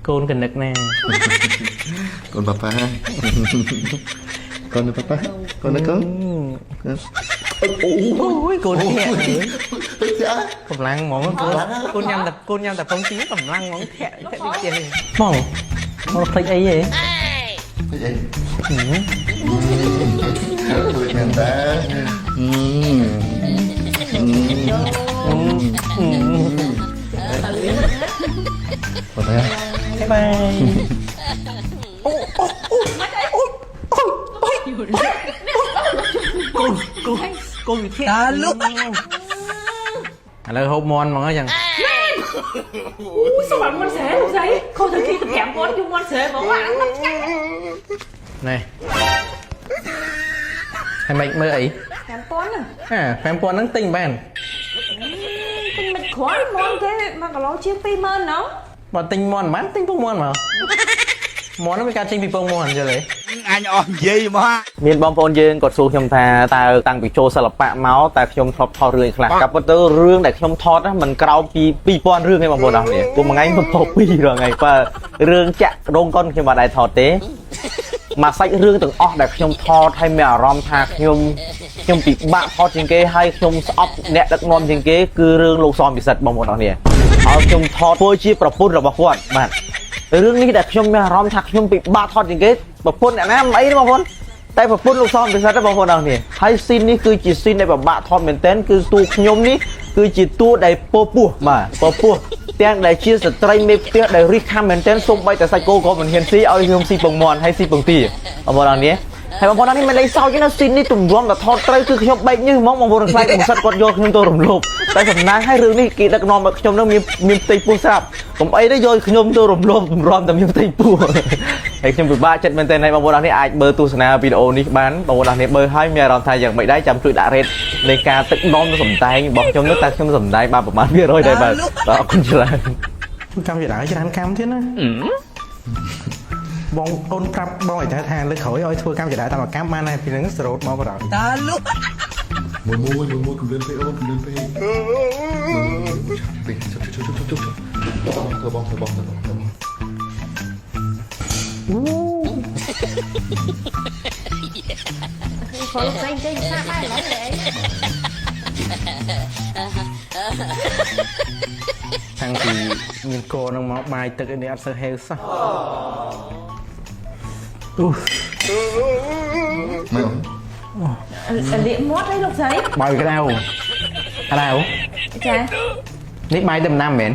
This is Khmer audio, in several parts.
កូនកនឹកណា កូនប៉ាប៉ាកូនប៉ាប៉ាកូនកូនអូ អូយកូនធាក់ ទៅចា កម្លាំងហ្មងកូនកូនញ៉ាំតែកូនញ៉ាំតែពងទាកម្លាំងហ្មងធាក់ធាក់ដូចទៀតបងមកភ្លេចអីហ៎ អីអីជួយមែនតើអត់ទេ បាយបាយអូអូអូអូកូនកូនកូនវិធាតលុកឥឡូវហូបមន់ហ្មងអញ្ចឹង អូសម្រាប់មុនស្រែលោកស្រីខុសទៅគេទៅ5000យូរមុនស្រែហ្មងអានឆ្ងាញ់ ណែហើយមិនមើលអី 5000ហ្នឹង អា5000ហ្នឹងទិញបាន ទិញមិនគ្រាន់មុនទេ1គីឡូជាង20000ណោះ បើទិញមន់មិនបានទិញពងមន់មកមន់ហ្នឹងវាកើតចេញពីពងមន់យល់ទេ អញអស់និយាយមក មានបងប្អូនយើងគាត់សួរខ្ញុំថាតើតាំងពីចូលសិល្បៈមកតើខ្ញុំធ្លាប់ថតរឿងអីខ្លះកាប់ពិតទៅរឿងដែលខ្ញុំថតណាមិនក្រោមពី2000រឿងទេបងប្អូនអរគ្នាព្រោះមួយថ្ងៃខ្ញុំថត2រាល់ថ្ងៃបើរឿងចាក់រោងកុនខ្ញុំអត់ដែរថតទេមួយសាច់រឿងទាំងអស់ដែលខ្ញុំថតហើយមានអារម្មណ៍ថាខ្ញុំពិបាកថតជាងគេហើយខ្ញុំស្អប់អ្នកដឹកនាំជាងគេគឺរឿងលោកសំពិសិដ្ឋបងប្អូនអរគ្នាឲ្យខ្ញុំថតធ្វើជាប្រពន្ធរបស់គាត់បាទរឿងនេះដែលខ្ញុំមានអារម្មណ៍ថាខ្ញុំពិបាកថតជាងគេប្រពន្ធអ្នកណាមិនអីទេបងប្អូន តែប្រពន្ធលោកសំពិសិដ្ឋបងប្អូនអរគ្នាហើយស៊ីននេះគឺជាស៊ីនដែលពិបាកថតមែនទែនគឺតួខ្ញុំនេះគឺជាតួដែលពោពោះបាទពោពោះទាំងដែលជាស្ត្រីមេផ្ទះដែលរិះខំមែនទែនសូម្បីតែសាច់គោក៏មិនហ៊ានស៊ីឲ្យខ្ញុំស៊ីពងមាន់ហើយស៊ីពងទាបងប្អូនអរគ្នាហើយបងប្អូនអរនេះមិនលេងសើចទេណាស៊ីននេះទម្រាំតែថតត្រូវគឺខ្ញុំបែកញើសហ្មងបងប្អូនខ្លាចពិសិដ្ឋគាត់យកខ្ញុំទៅរំលោភតែសំណាងឲ្យរឿងនេះគេដឹកនាំឲ្យខ្ញុំនឹងមានផ្ទៃពោះស្រាប់កុំអីទេយកខ្ញុំទៅរំលោភទម្រាំតែមានផ្ទៃពោះ ហើយខ្ញុំពិបាកចិត្តមែនទែនហើយបងប្អូនអរនេះអាចមើលទស្សនាវីដេអូនេះបានបងប្អូនអរនេះមើលហើយមានអារម្មណ៍ថាយ៉ាងម៉េចដែរចាំជួយដាក់រ៉េតនៃការទឹកនាំនិងសម្ដែងរបស់ខ្ញុំនោះតើខ្ញុំសម្ដែងបានប្រមាណ100ដែរបាទបាទអរគុណច្រើន កម្មវិធីច្រើនកម្មទៀតណាបងអូនប្រាប់បងឲ្យថាលើកក្រោយឲ្យធ្វើកម្មវិធីតាមកម្មបានហើយពីហ្នឹងសរោតមកបណ្ដោយ មួយមួយមួយមួយកំលឿនពេកអូកំលឿនពេកពេកជប់ជប់ជប់ជប់ជប់បងធ្វើបងធ្វើបងធ្វើបងធ្វើបង ព្រោះលោកស្រីចេញសាកដែរឡើយទេ តាំងពីមានកនឹងមកបាយទឹកនេះអត់សូវហេវសោះអូ មើល លាកមាត់អីលោកស្រី បាយក្តៅក្តៅ ចា នេះបាយទឹកដាំមែន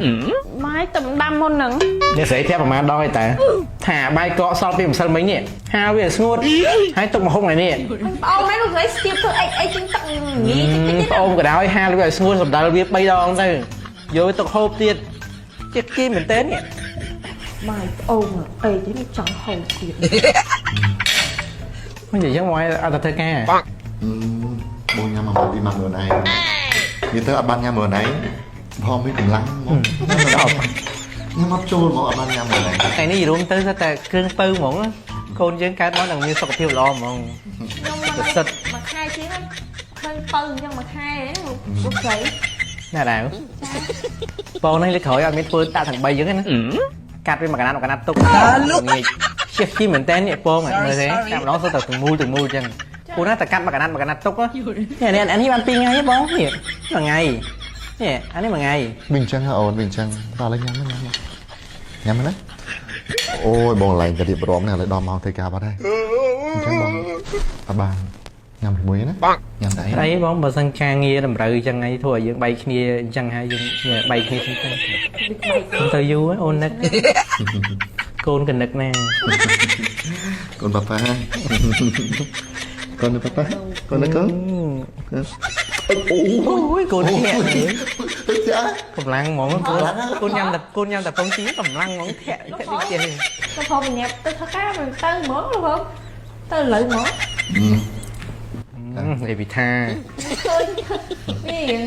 បាយទឹកដាំមុនហ្នឹង នេះស្រីប្រាប់ប្រហែលដងឯតាថាបាយកកសល់ពីម្សិលមិញនេះហាវាស្ងួតហើយទុកមកហុកថ្ងៃនេះ ប្អូនមែនលោកស្រីស្ទាបធ្វើអីអីជាងទឹកងាយតិចតិច ប្អូនក៏ដោយហាវាឲ្យស្ងួតសម្ដិលវា3ដងទៅយកវាទុកហូបទៀតជាគីមែនតើនេះ បាយប្អូនអីទេចង់ហូបទៀត មិននិយាយចឹងមកឲ្យអត់ទៅធ្វើការ បងញ៉ាំមកពីមកមើលឯងនិយាយទៅអត់បានញ៉ាំមើលឯងផងមានកម្លាំងមកញ៉ាំមកចូលមកអត់បានញ៉ាំមើលឯង ថ្ងៃនេះរួមទៅតែគ្រឿងពៅហ្មងកូនយើងកើតមកនឹងមានសុខភាពល្អហ្មង ខ្ញុំ ប្រសិទ្ធ មួយខែជាងហ្នឹងឃើញពៅអញ្ចឹងមួយខែហ្នឹងលោកស្រី ណាដែរបងនេះលើកក្រោយអត់មានធ្វើដាក់ទាំង3ចឹងទេណាកាត់វាមួយកណាត់មួយកណាត់ទុកងាយជិះជីមែនតើនេះពងមើលទេតែម្ដងសុទ្ធតែទាំងមូលទាំងមូលចឹងពូណាតែកាត់មួយកណាត់មួយកណាត់ទុកនេះនេះអានេះបាន2ថ្ងៃទេបងនេះមួយថ្ងៃនេះអានេះមួយថ្ងៃ វិញចឹងអូនវិញចឹងតើឥឡូវញ៉ាំញ៉ាំញ៉ាំណាអូយបងឡើងទៅរៀបរាប់នេះឥឡូវដល់ម៉ោងធ្វើការបាត់ហើយអញ្ចឹងបងអត់បានញ៉ាំជាមួយណាញ៉ាំតែអី អីបងបើសិនការងារតម្រូវចឹងហើយធ្វើឲ្យយើងបែកគ្នាអញ្ចឹងហើយយើងបែកគ្នាចឹងទៅទៅយូរអូននឹកកូនកនឹកណា កូនប៉ាប៉ាកូនប៉ាប៉ាកូនកូនអូ អូយកូនធាក់ ទៅចា កម្លាំងហ្មងកូនកូនញ៉ាំតែកូនញ៉ាំតែពងទាកម្លាំងហ្មងធាក់ធាក់ដូចទៀត លោកផងបញ្ញាប់ទៅធ្វើការមិនទៅហ្មងលោកផងទៅឥឡូវហ្មង និយាយពីថា ឃើញវារៀង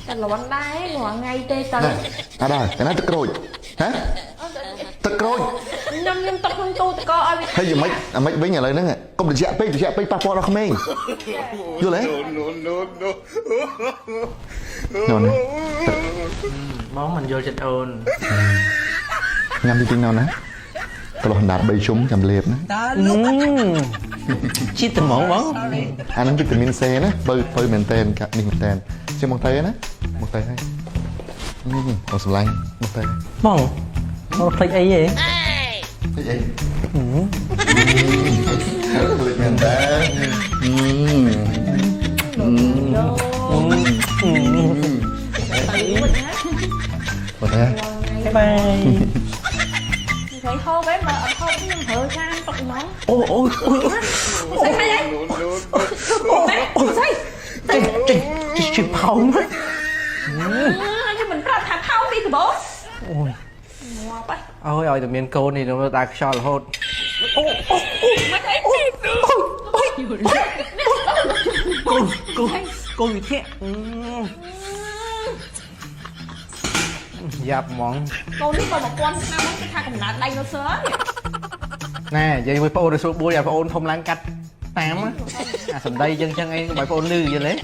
តែលន់ដែររាល់ថ្ងៃទេទៅ ណែអត់ដែរណាទឹកក្រូចហ៎ទឹកក្រូច ខ្ញុំទុកក្នុងទូទឹកកកឲ្យវា ហើយយ៉ាងម៉េចអាម៉េចវិញឥឡូវហ្នឹងកុំត្រជាក់ពេកត្រជាក់ពេកប៉ះពាល់ដល់ក្មេងយល់ទេ នោះនេះ បងមិនយល់ចិត្តអូន ញ៉ាំតិចតិចនៅណាក្លោះអណ្ដាត3ជុំចាំលេបណា ជាតិត្មងបង អាហ្នឹងវីតាមីន C ណាបើបើមែនតែនកានេះមែនតែនជាងមកទៅណាមកទៅហើយនេះបងសម្លាញ់មកទៅ បងបងភ្លេចអីហ៎ អីអីភ្លេចមែនតើមកទៅ បាយបាយ ស្រីហូបឯងបើអត់ហូបខ្ញុំប្រើចានទុកហ្មង អូអូអូ ស្អីហីអីស្អី ចេញចេញជិះផោម ខ្ញុំមិនប្រាប់ថាផោមពីដំបូង អូយ ងាប់ហ៎ អើយឲ្យតែមានកូននេះនៅដើរខ្យល់រហូត មិនអីអូ កូនកូនកូនវិធៈយ៉ាប់ហ្មង កូននេះបើ1000ឆ្នាំហ្នឹងគេថាកំណើតដៃណូស័រ ណែនិយាយមួយប្អូនឲ្យស្រួលបួលឲ្យប្អូនធំឡើងកាត់តាមអាសំដីចឹងចឹងអីបើប្អូនលឺយល់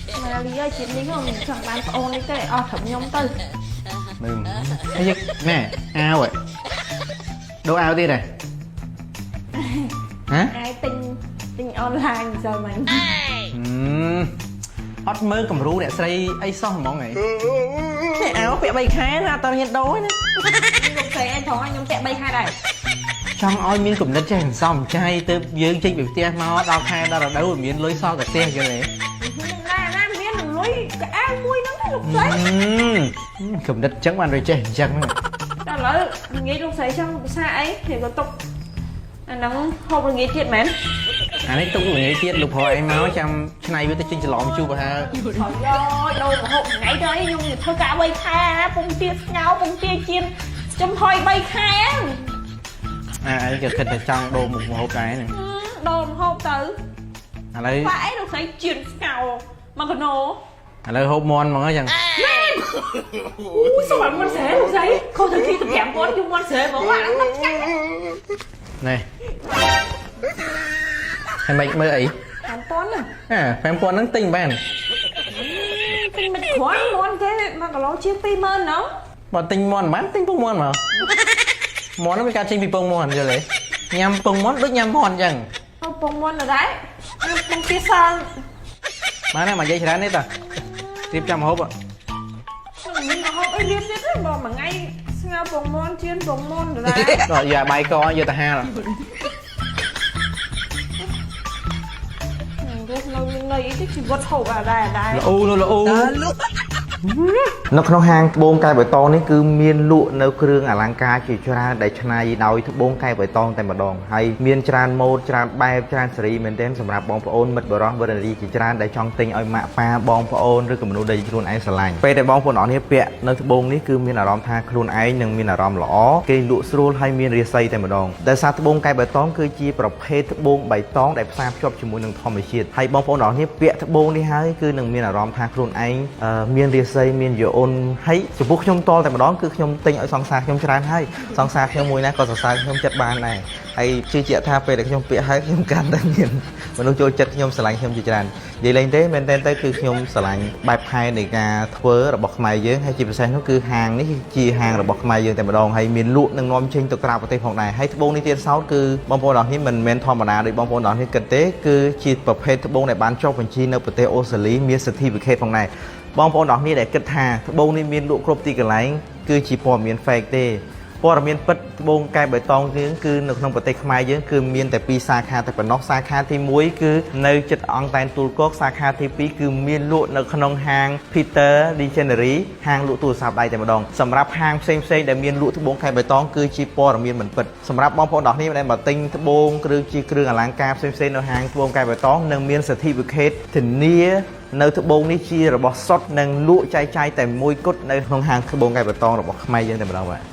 ទេ ម៉ាលីអើយជាតិនេះខ្ញុំចង់បានប្អូននេះទេអស់ត្រឹមខ្ញុំទៅ នឹងហើយណែអាវដូរអាវទៀតហ៎ហ៎ អាយទិញទិញអនឡាញសើមិញ អត់មើលគំរូអ្នកស្រីអីសោះហ្មងហីនេះអាវពាក់3ខែណាអត់តហ៊ានដូរណា លោកស្រីឯងផងខ្ញុំពាក់3ខែដែរ ចង់ឲ្យមានគំនិតចេះសន្សំចៃទៅយើងចេញពីផ្ទះមកដល់ខែដល់រដូវវាមានលុយសល់តែផ្ទះយល់ទេ ណាណាមានលុយកៅអៅមួយហ្នឹងទេលោកស្រី គំនិតចឹងបានវាចេះអញ្ចឹងហ្នឹង តែឥឡូវល្ងាចលោកស្រីចង់ភាសាអីគេក៏ទុកអាហ្នឹងហូបល្ងាចទៀតមែន អានេះទុកល្ងាចទៀតលោកប្រុសឯងមកចាំឆ្នៃវាទៅចេញច្រឡំជូរប្រហែល ហើយដូរមកហូបថ្ងៃទៅអីខ្ញុំធ្វើការ3ខែណាពងទាស្ងោពងទាចៀនចំហុយ3ខែ អាឯងក៏គិតតែចង់ដូរមុខម្ហូបដែរហ្នឹង ដូរមកហូបទៅ ឥឡូវ ប៉ាអីលោកស្រីជៀនស្ងោមកកណោ ឥឡូវហូបមន់ហ្មងហ្នឹងចឹង អូសវណ្ណមិនស្រែលោកស្រីខុសទៅគេទៅ5000យូរមិនស្រែហ្មងអាហ្នឹងឆ្ងាញ់ នេះហើយមិនមើលអី 5000ណា អា5000ហ្នឹងទិញបាន ទិញមិនគ្រាន់មន់គេ1គីឡូជាង20000ហ្នឹង បើទិញមន់មិនបានទិញពងមន់មកមន់ហ្នឹងវាការចេញពីពងមន់យល់ទេញ៉ាំពងមន់ដូចញ៉ាំមន់អញ្ចឹង ហូបពងមន់ដែរពងទាសល់ បានហើយមកនិយាយច្រើនទេតារៀបចាំហូប មានហូបអីរៀបទៀតទេបើមួយថ្ងៃស្ងោពងមន់ជៀនពងមន់ដែរ ដល់យកបាយកយកទៅហាល រស់នៅមានន័យអីទេជីវិតហូបអាដែរដែរ ល្អូនោះល្អូ នៅក្នុងហាងត្បូងកែបៃតងនេះគឺមានលក់នៅគ្រឿងអលង្ការជាច្រើនដែលច្នៃដោយត្បូងកែបៃតងតែម្ដងហើយមានច្រើនម៉ូដច្រើនបែបច្រើនសេរីមែនទែនសម្រាប់បងប្អូនមិត្តបរោះវរនារីជាច្រើនដែលចង់ទិញឲ្យម៉ាក់ប៉ាបងប្អូនឬក៏មនុស្សដែលខ្លួនឯងស្រឡាញ់ពេលដែលបងប្អូនអរនេះពាក់នៅត្បូងនេះគឺមានអារម្មណ៍ថាខ្លួនឯងនឹងមានអារម្មណ៍ល្អគេលក់ស្រួលហើយមានរាសីតែម្ដងដោយសារត្បូងកែបៃតងគឺជាប្រភេទត្បូងបៃតងដែលផ្សារភ្ជាប់ជាមួយនឹងធម្មជាតិហើយបងប្អូនអរនេះពាក់ត្បូងនេះហើយគឺនឹងមានអារម្មណ៍ថាខ្លួនឯងមានរាសីមានយអូនហើយចំពោះខ្ញុំតតែម្ដងគឺខ្ញុំទិញឲ្យសង្សារខ្ញុំច្រើនហើយសង្សារខ្ញុំមួយណាក៏សរសើរខ្ញុំចិត្តបានដែរហើយជឿជាក់ថាពេលដែលខ្ញុំពាក់ហើយខ្ញុំកាន់តែមានមនុស្សចូលចិត្តខ្ញុំស្រឡាញ់ខ្ញុំជាច្រើននិយាយលេងទេមែនទែនទៅគឺខ្ញុំស្រឡាញ់បែបផែននៃការធ្វើរបស់ខ្មែរយើងហើយជាពិសេសនោះគឺហាងនេះជាហាងរបស់ខ្មែរយើងតែម្ដងហើយមានលក់និងនាំចេញទៅក្រៅប្រទេសផងដែរហើយត្បូងនេះទៀតសោតគឺបងប្អូនអរគ្នាមិនមែនធម្មតាដូចបងប្អូនអរគ្នាគិតទេគឺជាប្រភេទត្បូងដែលបានចុះបញ្ជីនៅប្រទេសអូស្ត្រាលីមាន certificate ផងដែរបងប្អូនអរគ្នាដែលគិតថាត្បូងនេះមានលក់គ្រប់ទីកន្លែងគឺជាព័ត៌មាន fake ទេព័ត៌មានពិតត្បូងកែបៃតងយើងគឺនៅក្នុងប្រទេសខ្មែរយើងគឺមានតែពីរសាខាតែប៉ុណ្ណោះសាខាទី1គឺនៅជិតអង្គតែនទូលគោកសាខាទី2គឺមានលក់នៅក្នុងហាង Peter Dictionary ហាងលក់ទូរស័ព្ទដៃតែម្ដងសម្រាប់ហាងផ្សេងផ្សេងដែលមានលក់ត្បូងកែបៃតងគឺជាព័ត៌មានមិនពិតសម្រាប់បងប្អូនអរគ្នាដែលមកទិញត្បូងឬជាគ្រឿងអលង្ការផ្សេងផ្សេងនៅហាងត្បូងកែបៃតងនឹងមាន certificate ធានានៅត្បូងនេះជារបស់សុទ្ធនិងលក់ចែកចាយតែមួយគត់នៅក្នុងហាងត្បូងកែបៃតងរបស់ខ្មែរយើងតែម្ដងបាទ។